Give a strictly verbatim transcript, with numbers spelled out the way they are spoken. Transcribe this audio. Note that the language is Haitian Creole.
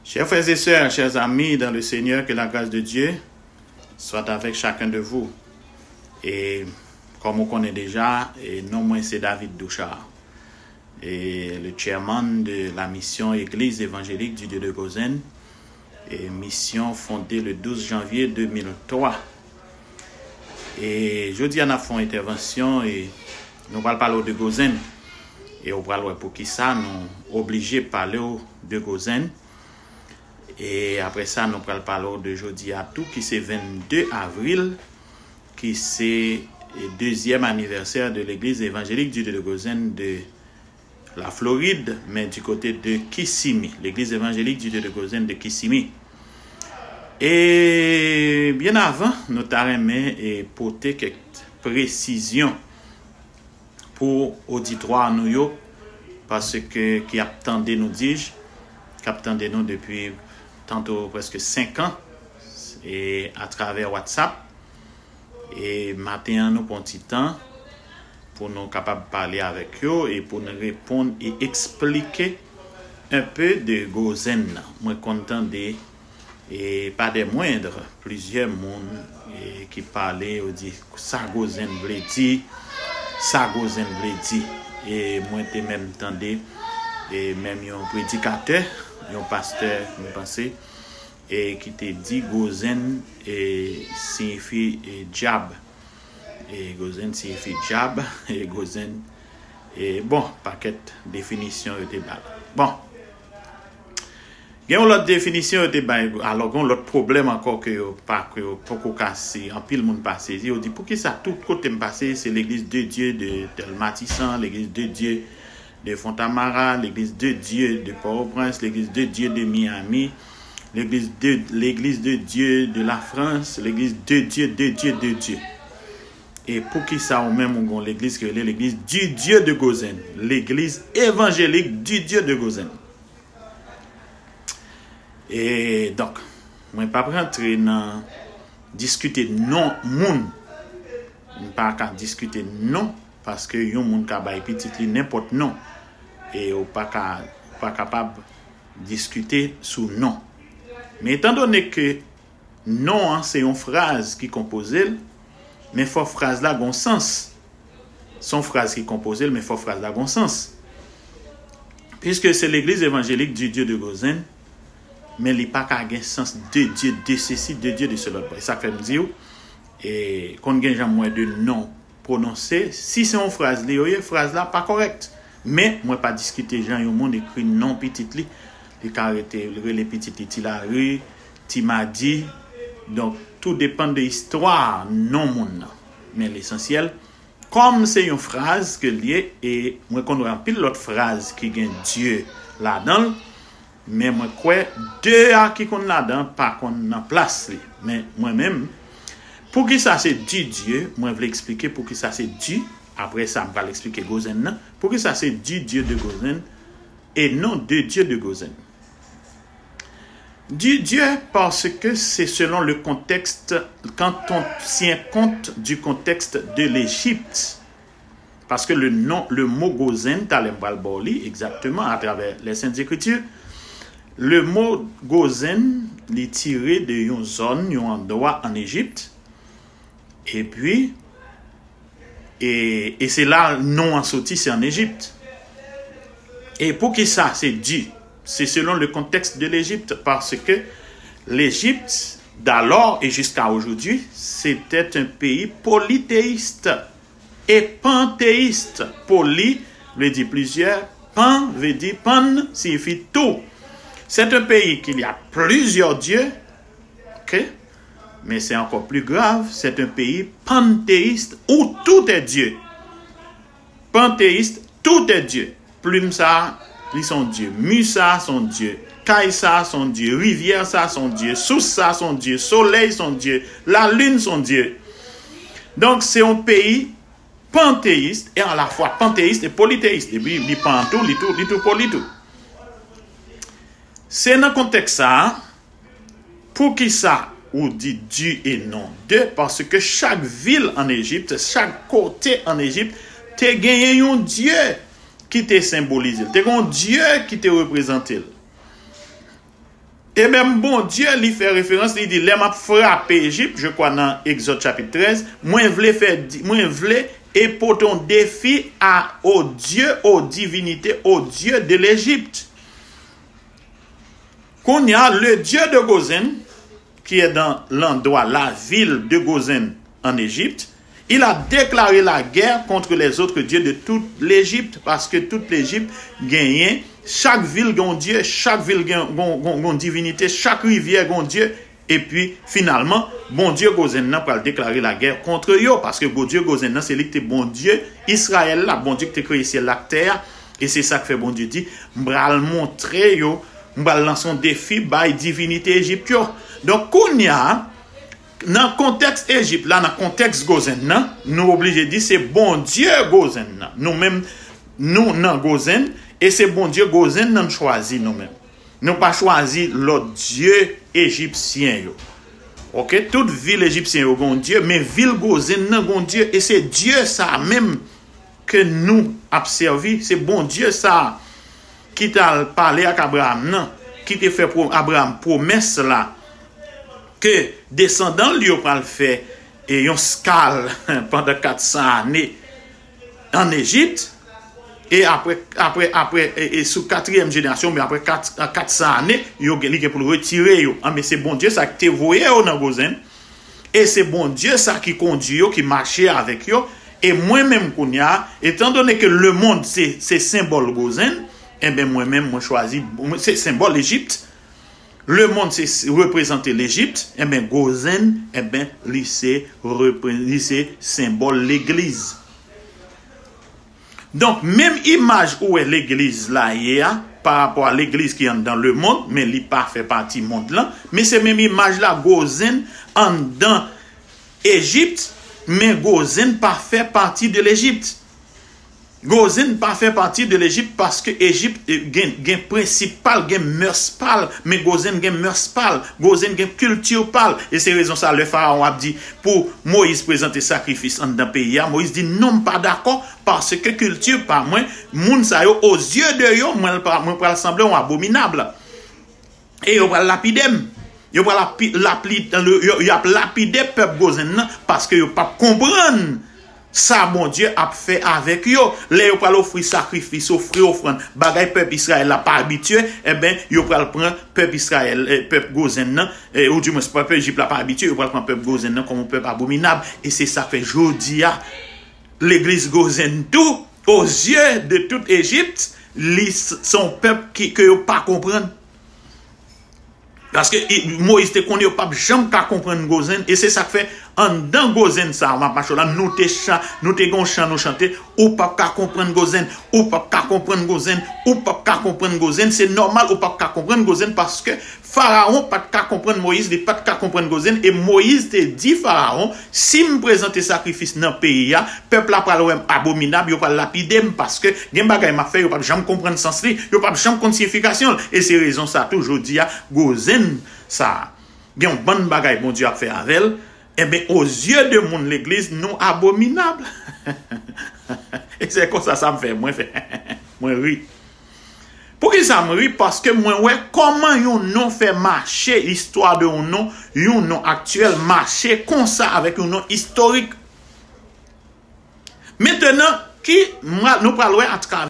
Chers frères et sœurs, chers amis dans le Seigneur, que la grâce de Dieu soit avec chacun de vous. E kòm ou konnen deja, e non mwen se David Douchard, e le chairman de la mission Église Évangélique du Dieu de Gozen, e mission fondée le douze janvier deux mille trois. E jodi a n ap fè yon entèvansyon e nou pral pale w de Gozen. E ou pral wè poukisa nou oblije pale w de Gozen. E apre sa, nou pral pale w de jodi a tou, ki se vennde avril, ki se dezyèm anivèsè de Legliz Evanjelik di Dieu de Gozen de la Florid, men di kote de Kissimmee, Legliz Evanjelik di Dieu de Gozen de Kissimmee. E byen avan, nou ta renmen e pote kèk presizyon pou oditwa nou yo, paske ki ap tande nou, di-j, k ap tande nou depi tanto prèske senk an, e atravè WhatsApp. E maten an, nou pran ti tan pou nou kapab pale avèk yo e pou nou reponn e eksplike un peu de Gozen nan. Mwen konn tande, e pa dè mwendr, plizyè moun e ki pale, yo di, "Sa Gozen vle di, sa Gozen vle di." E mwen te menm tande, e menm yon predikatè, yon pastè, mwen panse, e ki te di Gozen e siyifi e dyab. E Gozen siyifi dyab, e Gozen, e bon, pakèt definisyon yo te ba l. Bon, gen yon lòt definisyon yo te bay, alò gen yon lòt pwoblèm ankò ke yo pa, ke yo poko ka, si anpil moun pa sezi, yo di, "Poukisa tout kote m pase, se Legliz de Dye de tèl Matisan, Legliz de Dye de Fontamara, Legliz de Dye de Pòtoprens, Legliz de Dye de Miami, Legliz de, Legliz de Dye de la Frans, Legliz de Dye, de Dye, de Dye." E poukisa ou menm ou gon legliz ki rele Legliz di Dye de Gozen, Legliz Evanjelik di Dye de Gozen? E donk, mwen p ap rantre nan diskite non moun. M pa ka diskite non, paske yon moun ka bay pitit li nenpòt non. E ou pa ka, ou pa kapab diskite sou non. Men etandone ke non an se yon fraz ki konpoze l, men fò fraz la gon sans. Se yon fraz ki konpoze l, men fò fraz la gon sans. Piske se Legliz Evanjelik di Dye de Gozen, men li pa ka gen sans de Dye de sesi, de Dye de selòt. E sa k fè m di w, e konn gen jan m wè de non pwononse, si se yon fraz li yo ye, fraz la pa kòrèk. Men, mwen pa diskite jan yon moun ekri non pitit li. Li ka rete, rele pitit li Ti Lari, Ti Madi. Donk, tou depann de istwa non moun nan. Men lesansyèl, kòm se yon fraz ke l ye, e mwen konn wè anpil lòt fraz ki gen Dye ladan l, men mwen kwè de a ki konn ladan pa konn nan plas li. Men mwen menm, poukisa se di Dye, mwen vle eksplike poukisa se di, apre sa m pral eksplike Gozen nan, poukisa se di Dye de Gozen e non de Dye de Gozen. Di Dye, paske se selon le contexte, quand on tient compte du contexte de l'Égypte. Paske le non, le mo Gozen, talè m pral ba w li egzakteman atravè les Saintes Écritures. Le mo Gozen, li tire de yon zòn, yon andwa an Ejipt. Epi, e, e se la non an soti, se an Ejipt. E poukisa se di? C'est selon le contexte de l'Égypte, parce que l'Égypte, d'alors et jusqu'à aujourd'hui, c'était un pays polythéiste et panthéiste. Poly vle di plizyè, pan vle di, pan siyifi tou. C'est un pays qu'il y a plusieurs dieux, ok? Mais c'est encore plus grave, c'est un pays panthéiste où tout est Dieu. Panthéiste, tout est Dieu. Plim sa, li se yon dye. Mi sa, se yon dye. Kay sa, se yon dye. Rivyè sa, se yon dye. Sous sa, se yon dye. Solèy, se yon dye. Lalin, se yon dye. Donk, se yon peyi panteyis, e alafwa panteyis e politeyis. Epi, li pan tou, li tou, li tou poli tou. Se nan kontèks sa a, poukisa ou di di e non de? Paske chak vil an Ejipt, chak kote an Ejipt, te genyen yon dye ki te senbolize l. Te gen yon dye ki te reprezante l. E menm Bondye, li fè referans, li di, lè m ap frape Ejip, je kwa nan Egzòd chapit trèz, mwen vle fè, di- mwen vle e pote yon defi a, aux dieux, aux divinités, aux dieux de l'Égypte. Kounye a, le Dieu de Gozen, qui est dans l'endroit, la ville de Gozen en Égypte, il a déclaré la guerre contre les autres dieux de toute l'Égypte, paske tout Lejip genyen, chak vil gen yon dye, chak vil gen yon divinite, chak rivyè gen yon dye, epi finalman, Bondye Gozen nan pral deklare lagè kont yo, paske Bondye Gozen nan se li ki te Bondye Izrayèl la, Bondye ki te kreye syèl la ak tè a, e se sa k fè Bondye di, m pral montre yo, m pral lanse yon defi bay divinite Ejip yo. Donk, kounye a, nan kontèks Ejip la, nan kontèks Gozen nan, nou oblije di se Bondye Gozen nan. Nou menm, nou nan Gozen, e se Bondye Gozen nan n chwazi nou menm. Nou pa chwazi lòt dye ejipsyen yo. Oke, tout vil ejipsyen yo gon dye, men vil Gozen nan gon dye, e se Dye sa menm ke nou ap sèvi, se Bondye sa ki t al pale ak Abraram nan, ki te fè Abraram pwomès la, ke desandan l yo pral fè e yon skal pandan kat san ane an Ejip, e apre, apre, apre, e, e sou katriyèm jenerasyon, men apre kat, kat san ane, yo gen, li gen pou l retire yo. Anben, se Bondye sa ki te voye yo nan Gozen, e se Bondye sa ki kondui yo, ki mache avèk yo, e mwen menm kounye a, etandone ke lemonn se, se senbòl Gozen, enben mwen menm, mwen chwazi, se senbòl Ejip, lemonn se reprezante Lejip, enben Gozen, enben li se, li se senbòl legliz. Donk, menm imaj ou wè legliz la ye a, pa rapò a legliz ki anndan lemonn, men li pa fè pati mond lan, men se menm imaj la Gozen anndan Ejip, men Gozen pa fè pati de Lejip. Gozen pa fè pati de Lejip paske Ejip gen, gen prensip pa l, gen mès pa l, men Gozen gen mès pa l, Gozen gen kilti pa l. E se rezon sa lè Farawon ap di pou Moyiz prezante sakrifis anndan peyi a, Moyiz di non, m pa dakò, paske kilti pa mwen, moun sa yo, aux yeux de yo, mwen, mwen pral sanble yon abominab. E yo pral lapide m. Yo pral lapi, lapli, yo, y ap lapide pèp Gozen nan paske yo p ap konprann sa Bondye ap fè avèk yo. Lè yo pral ofri sakrifis, ofri ofrann, bagay pèp Izrayèl la pa abitye, enben, yo pral pran pèp Izrayèl, eh, pèp Gozen nan, eh, oudimwens pèp Ejip la pa abitye, yo pral pran pèp Gozen nan kòm yon pèp abominab. E se sa k fè jodi a, legliz Gozen tou, aux yeux de toute Égypte, li s- se yon pèp ki, ke yo pa konprann. Paske Moyiz te konnen yo p ap janm ka konprann Gozen, e se sa k fè anndan Gozen sa a, m ap mache la, nou te chan, nou te gen yon chan nou chante, ou p ap ka konprann Gozen, ou p ap ka konprann Gozen, ou p ap ka konprann Gozen, se nòmal ou p ap ka konprann Gozen paske Farawon pa t ka konprann Moyiz, li pa t ka konprann Gozen, e Moyiz te di Farawon, si m prezante sakrifis nan peyi a, pèp la pral wè m abominab, yo pral lapide m, paske gen bagay m ap fè, yo p ap janm konprann sans li, yo p ap janm konn siyifikasyon l. E se rezon sa tou, jodi a, Gozen sa a, gen yon bann bagay Bondye ap fè avè l, enben, aux yeux de moun legliz, nou abominab. E se konsa sa m fè, mwen fè, mwen ri. Poukisa m ri? Paske mwen wè kòman yon non fè mache, istwa de yon non, yon non aktyèl mache konsa avèk yon non istorik. Mentenan, ki, nou pral wè atravè